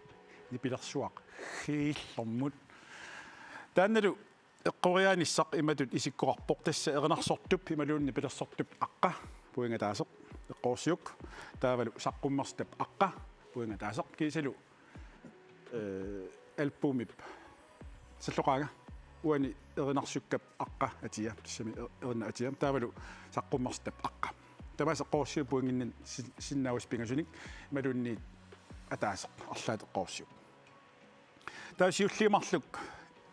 nipilersuaq Killormut. Taannalu eqqoriaanissaq imatut isikkoqarpoq, tassa erinarsortup imaluunniit nipilersortup aqqa, pointi ataaseq, eqqorsiuk. Taavalu saqqummersitap aqqa, pointi ataaseq, kiisalu eh, albumip salloqaanga. Uani erinarsukkap aqqa atia, tassami er-, erinaq atia. Taavalu saqqummersitap aqqa. Tamaasa eqqorsiuk pointinik sin-, sinnaavasi pingasunik, imaluunniit ataaseq arlaat eqqorsiuk. Taava siulliit marluk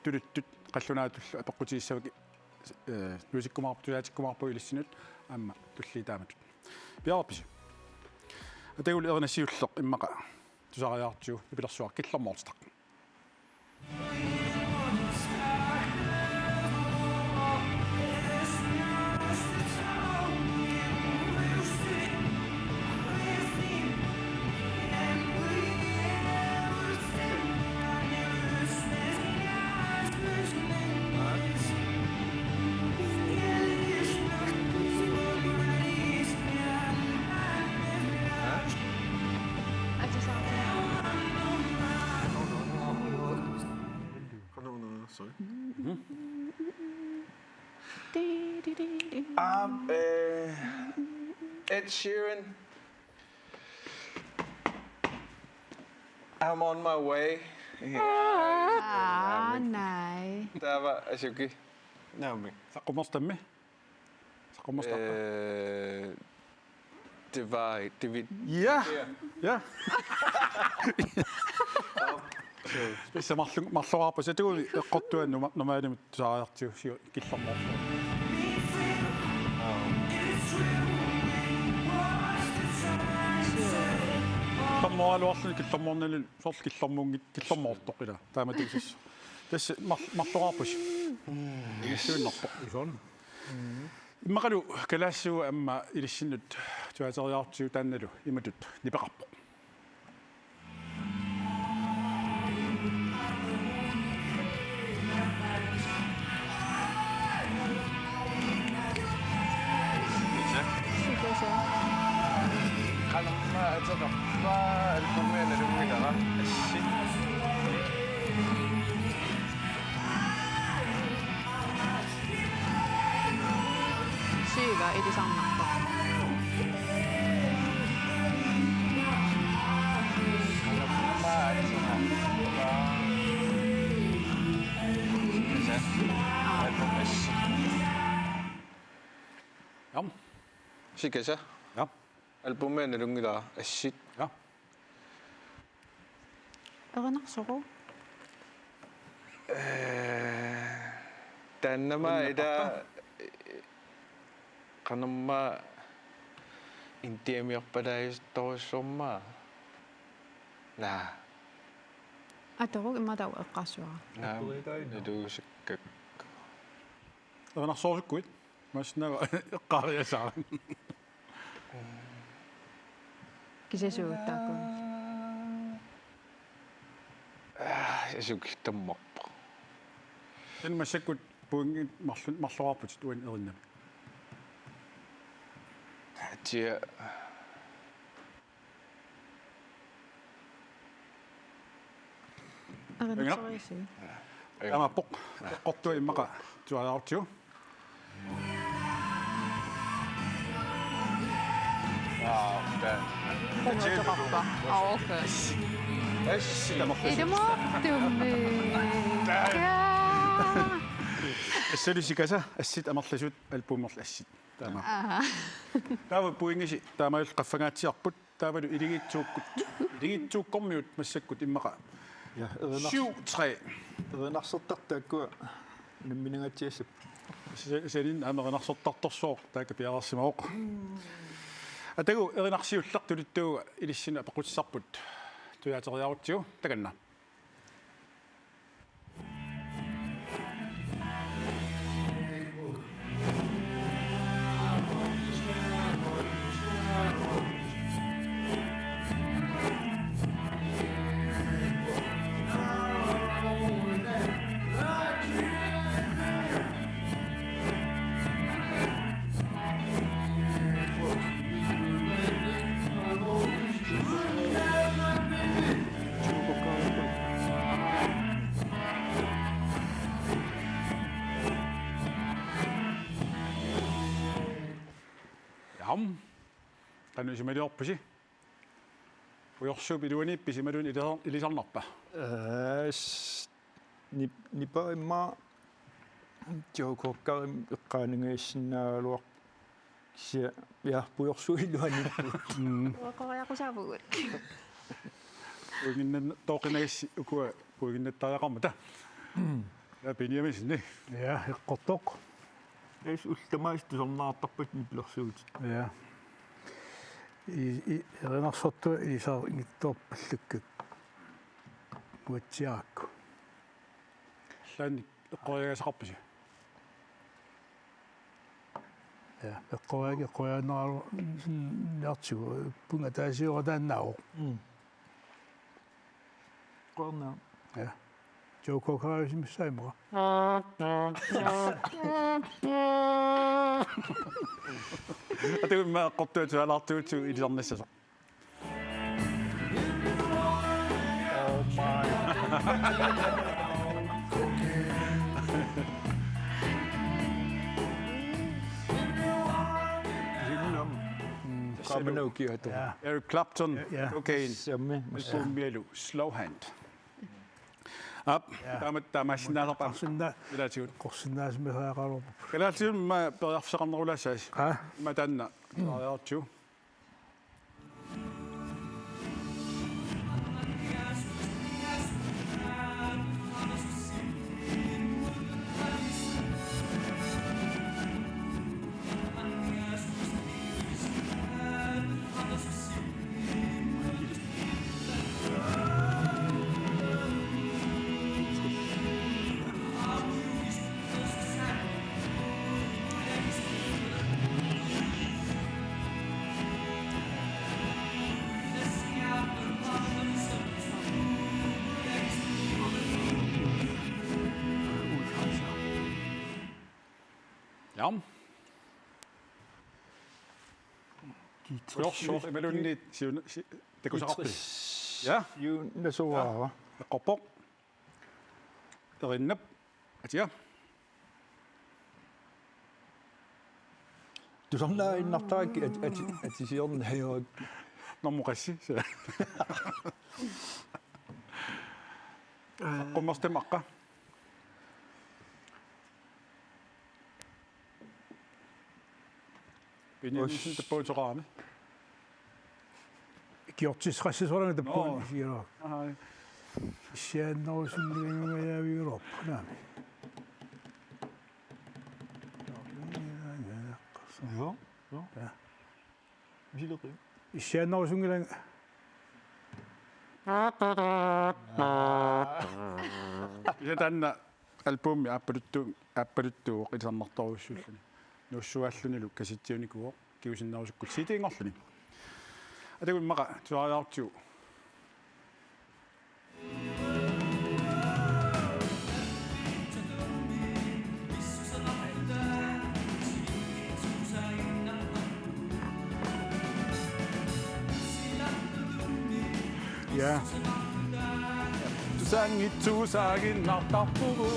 tuluttut qallunaatullu apeqqutigissavakkit, eh, nuisikkumaarp-, tusaatikkumaarpagut ilissinnut aamma tulliit taamatut. Piareerpisi? Atagu erinaq siulleq immaqa tusariaartigu nipilersuaq Killormoortitaq. Sorry. Um, eh, Ed Sheeran. I'm on my way. Aa, nej. Taava asuki. Naamik. Saqqummersitami? Saqqummersitaq. Eh, det var, det vi... Ja. Ja. Tassa marlu-, marloraarpasi, atagu eqqortua numa-, normaalimut tusariartigu sio Killormoortitaq. Killormoraluarluni Killormoornani soorlu Killormuunngitsoq, Killormoortoq ila. Taamatuussasoq. Tassa mar-, marloraarpasi. Illuinnarpoq. Imaluunniit kalaallisut aamma ilissinnut tusaateriaartigu taannalu imatut nipeqarpoq. Qanormaa ateqarpa, albumia nalunngilara. Assit. Syv ilisarnarpoq. Jaa. Sikasa. Jaa. Albumia nalunngilara, assit. Jaa. Erinarsoq. Eh, taannama ila qanormaa indiamiorpalaajuttorujussuarmaa. Naa. Atoruk immaqa taava eqqarsua. Naa, naluusikkakku. Erinarsorusukkuit. Masnaga eqqaariasaarami. Kisianni suut taakku. Aa, asuki tammarpoq. Taanna massakkut pointit marlu-, marloraarputit uani erinnami. Atia. Erinarsorisi. Taamaappoq. Eqqortua immaqa tusaarutsigu. Aa, okay. Aa, okay. Assit amerlasut. Ilumortummi. Jaa. Assalu Sikasa, assit amerlasut, albumerlu assit. Taama. Aha. Taava pointisi taamaalillutik qaffangaatsiarput. Taavalu Ilingitsuukkut. Ilingitsuukkormiut massakkut immaqa. Ja, erinars-, syv tre. Erinarsortartut taakkua unamminangaatsiassappat. Sa-, saniani aamma erinarsortartorsuaq taakku piareersimavoq. Atagu erinarsiulleq tuluttut ilissinnut apeqqutissarput tusaateriarutsigu takanna. Aam. Qanoq isumaliorpusi? Pujorsuup iluaniippisi imaluunniit ilisar-, ilisarnarpa? Aa, s-, nip-, nipa immaqa Joe Cocker-imik eqqaanangaassinnaagaluarpoq. Kisianni, ja, pujorsuup iluaniippugut. Mm. Uaqqoriaqusaavugut. Puiginnat-, tooqinagassi ukua puiginnattariaqarmata. Mm. Ja, Benjaminsen, ni. Ja, eqqortoq. Tassa ullut tamaasa tusarnaartarput nipilersuutit. Ja. I, i, erinarsortua ilisarnngitsoorpallakkakku. Uatsiarakku. Allaannik eqqoriagasaqarpusi? Ja, eqqoriak-, eqqoriaannaraluartigu, punga taasiorataannaavoq. Mm. Qorna. Ja. Joe Cocker-iusimassaaq immaqa. Atagu immaqa eqqortuat suaalaartugut ilisarnissasoq. Oh my. Qaamani ukiutoq. Ja. Eric Clapton, ja, ja. Cocaine. Sammi. Albumialu Slow Hand. Aap, ja. Taama, taamaassinnaasarpara. Qorsinna-, ilaatigut. Qorsinnaasimasariaqaraluarpoq. Ilaatigut ma periarfissaqarnerulaassaasi. Aa? Ma taanna. Mm. Periarfissaq. Ja. Pujorsuaq imaluunniit siun-, si-, takusaqarpisi? Guitris. Ja. Siunnersuara. Ja. Eqqorpoq. Erinnap. Atia. Tusarnaarinnartarakku at-, at-, atisiorneq hajuak. Normu qassi. Saqqummersitami aqqa. Benjaminsen. Us. Tappagut soqarami. Ikiortissaqassasooq tappagut. Nå. Isigilaarput. Ai. Issiaannarusunngilanga jaavigilaarpoq. Naamik. Joo, joo. Ja. Misileqiuk. Issiaannarusunngilanga. Kisianni taanna albumi aappaluttu-, aappaluttuuvoq ilisarnartorujussuulluni. Nuussuaallunilu kassettiunikuuvoq kingusinnerusukkut C D-nngorluni. Atagu immaqa tusariaqartigu. Ja. Tusaanngitsuusaaginnartarpugut.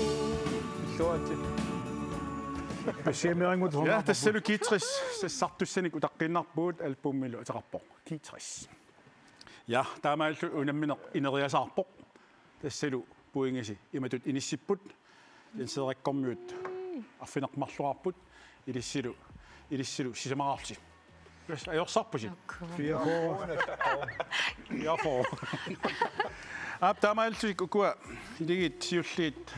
Illuaritsi. Passiamiarangut. Ja, tassalu G tres, sassartussanik utaqqiinnarpugut, albumilu ateqarpoq G tres. Ja, taamaalilluta unammineq ineriasaarpoq. Tassalu pointisi imatut inissipput. Jens Erik Kormiut arfineq-marluarput. Ilissilu, ilissilu sisamaraarlusi. Yes, ajorsarpusi. Okay. Fire fyrre. Fire fyrre. Aap, taamaalillutik ukua iligiit siulliit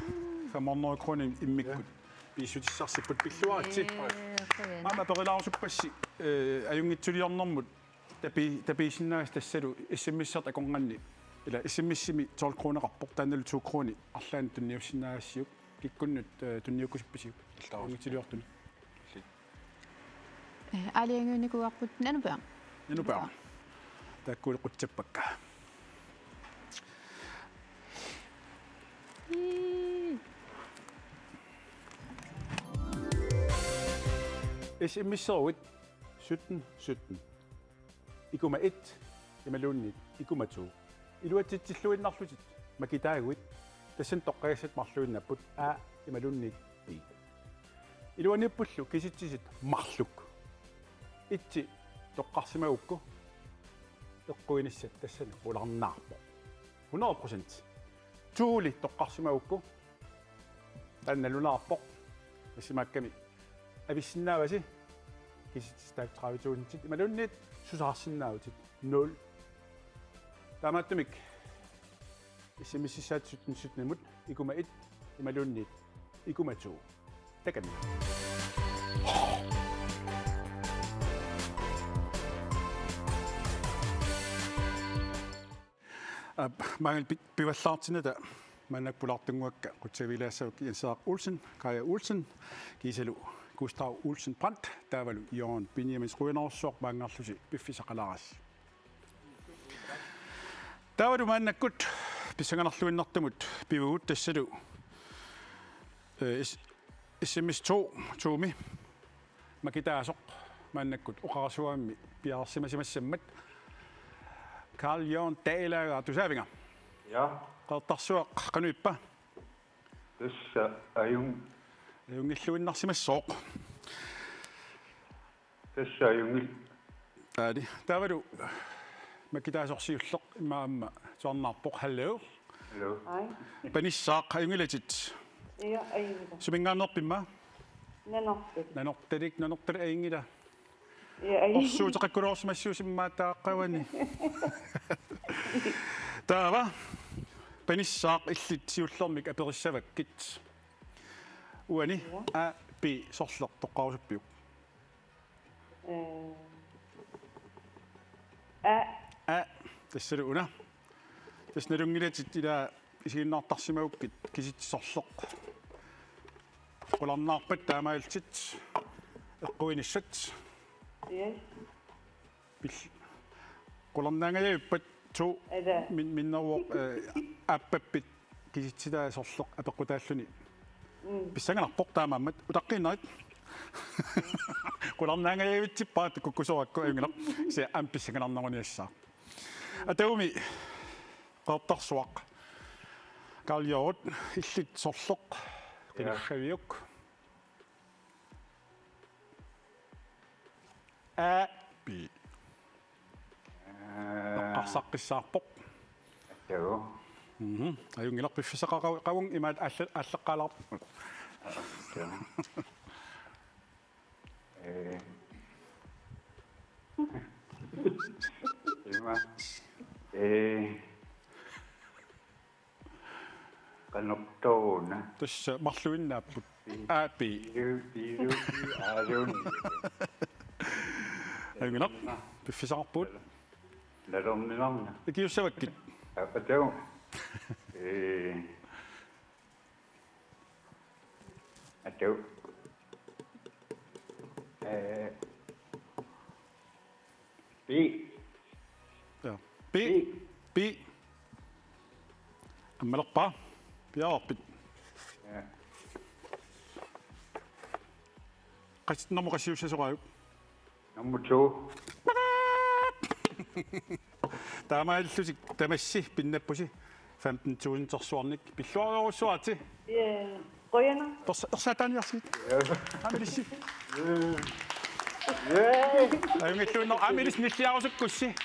fem hundrede kroner immikkut piissutissarsipput, pilluaritsi. Ee, qujan. Aamma perilaarsuppassi, eh, ajunngitsuliornermut tapi-, tapiisinnaasasi tassalu S M S-ertut akornanni. Ila S M S-imi tolv kroneqarpoq, taannalu to kroni arlaannik tunniussinnaagassi. Kikkunnut, eh, tunniukkusuppisiuk? Iltaarus. Ajunngitsuliortuni. Illit. Eh, aalajangiunnikuuarput Nanupiaq. Nanupiaq. Nanupiaq. Taakkuupput qutsappakka. Ii. S M S-eruit sytten sytten. Ikuma et, imaluunniit ikuma to. Iluatsitsilluinnarlutit makitaaguit, tassani toqqagassat marluinnapput A imaluunniit B. Iluaniippullu kisitsisit marluk. Etsi toqqarsimagukku eqquinissaa tassani qularnaarpoq. Hundrede procent. Toli toqqarsimagukku taanna nalunaarpoq. Tassimaakkami avissinnaavasi kisitsisit taakku tredive tusindit imaluunniit susaarsinnaavutit nul. Taamaattumik S M S-issaat sytten sytten-imut ikuma et imaluunniit ikuma to. Takanna. Aa, maangali pi-, pivallaartinnata maannakkut pulaartunnguakka qutsavigilaassavat Jens Henrik Olsen, Kaja Olsen, kiisalu Gustav Olsen Brandt, taavalu Jørgen Benjamins, qujanarsuaq maanngarlusi piffissaqalaarassi. Taavalu maannakkut pissanganarluinnartumut pivugut tassalu, eh, S-, S M S to, to-mi makitaasoq maannakkut oqarasuarmi piareersimasimassammat. Carl Jørgen Dahlager, tusaavinga? Ja. Qeqertarsuaq, qanoq ippa? Tassa ajun-, ajunngilluinnarsimassooq. Tassa ajunngil-. Aali. Taavalu makitaasoq siulleq immaqa aamma tusarnaarpoq. Hallo. Hallo. Hej. Panissaaq, ajunngilatit? Ja, ajunngilaq. Suminngaanneerpimma? Nanortalik. Nanortalik, Nanortalik ajunngila. Ja, ajunngilaq. Orsuuteqakuluorsimassuusimmaataaqqavani. Taava. Panissaaq, illit siullermik aperissavakkit. Uani. Ja. A, B, sorleq toqqarusuppiuk? Eh, A. A, tassalu una. Tassa nalunngilatit, ila isiginnaartarsimagukkit kisitsit sorleq qularnaarpat taamaalillutit eqquinissaat. Yes. Pil-, qularnaangajavippat to. Ada. Min-, minneruvoq, eh, aappappit kisitsitaa sorleq apeqqutaalluni. Mm. Pissanganarpoq taamaammat, utaqqiinnarit. Qularnaangajavitsippara, kukkusoorukku, ajunngilaq. Kisianni aamma pissanganarneruniassaaq. Atagumi Qeqertarsuaq. Carl Jørgen, illit sorleq. Ja. Qinersaviuk? A, B. Aa. Eqqarsaqqissaarpoq. Ataagu. Mhm. Ajunngilaq, piffissaqaqa-, qavunga imaat alla-, allaqqaalaarput. Ataagu. Ee. Ima. Ee. Qanortoq una? Tassa marluinnaapput. A, B. Pilu, pilu, pi, aalun. Ajunngilaq. Piffissaqarpugut. Nalorninarna. Ikiussavakkit? Apatau. Ee. Atau. Ee. Pi. Ja. Pi. Pi. Pi. Ammalerpa? Piaarpit? Ja. Qassit nummer qassiussasorajuk? Nummer to. Taamaalillutik tamassi pinnappusi femten tusindtersuarnik. Pilluarujussuarti. Ja. Qujanaq. Torsa-, torsaataaniarsigit. Ja. Aamma ilissi. Ja. Ja. Ajunngilluinnarpoq, aamma ilissi nilliarusukkussi.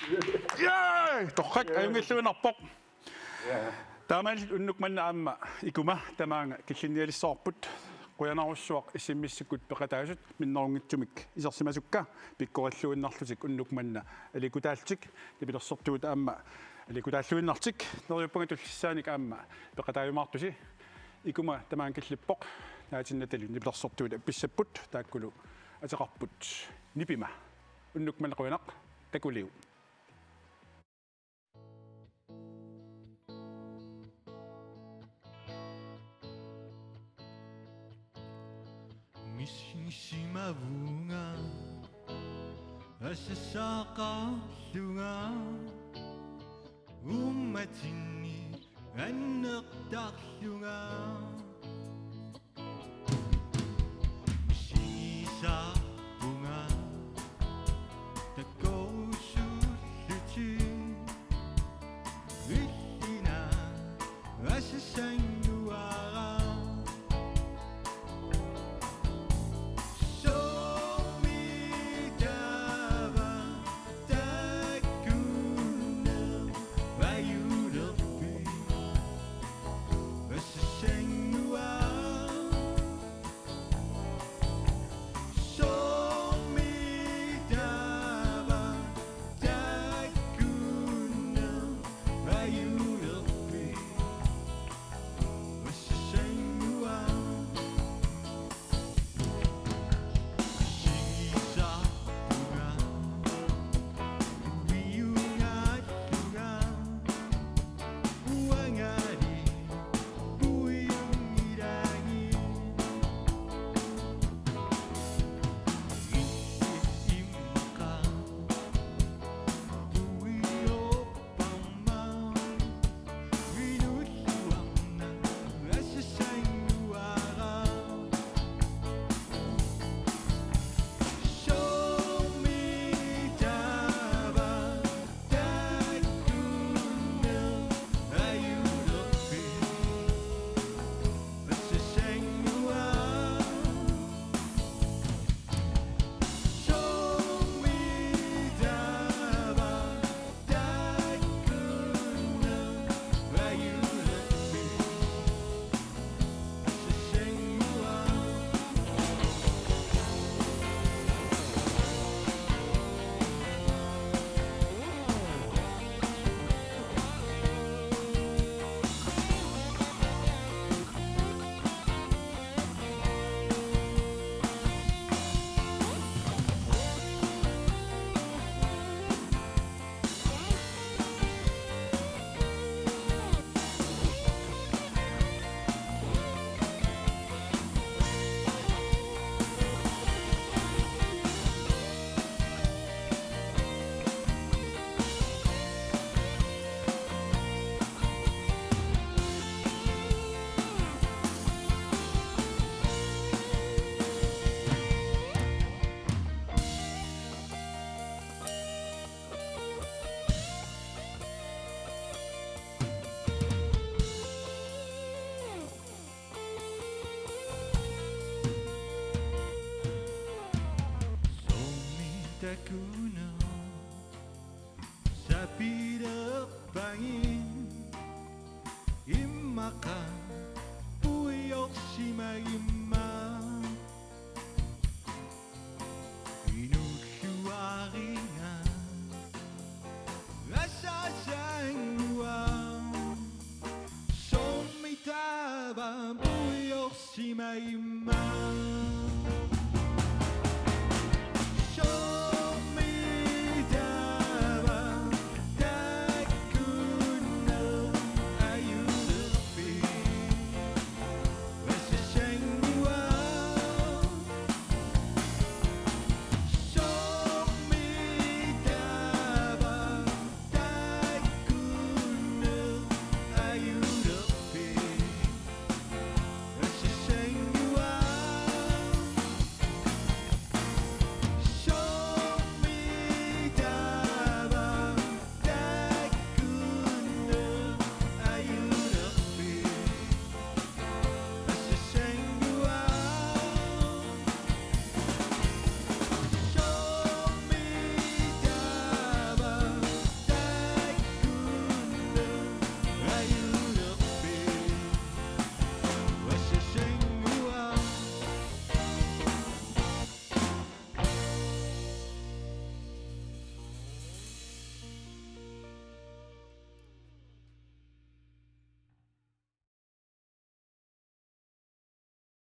Ja. Torrak, ja, ajunngilluinnarpoq. Ja. Taamaalillutik unnuk manna aamma ikuma tamaanga killinnialissavarput. Qujanarsuaq S M S-ikkut peqataasut, minnerunngitsumik isersimasukka, pikkorilluinnarlutik unnuk manna aliikkutaallutik, nipilersortuut aamma aliikkutaalluinnarlutik, neriuppunga tullissaanik aamma peqataajumaartusi. Ikuma tamaanga killippoq, naatinnatalu nipilersortuut appissapput, taakkulu ateqarput nipima. Unnuk manna qujanaq, takuliu. Misigisimavunga, asasaaqarlunga, uummatinni annertarlunga. Misigisarpunga, takorusullutit, illina asasannguara. Soormi ta Takuneq sapilerpagit immaqa puiorsimagimmi.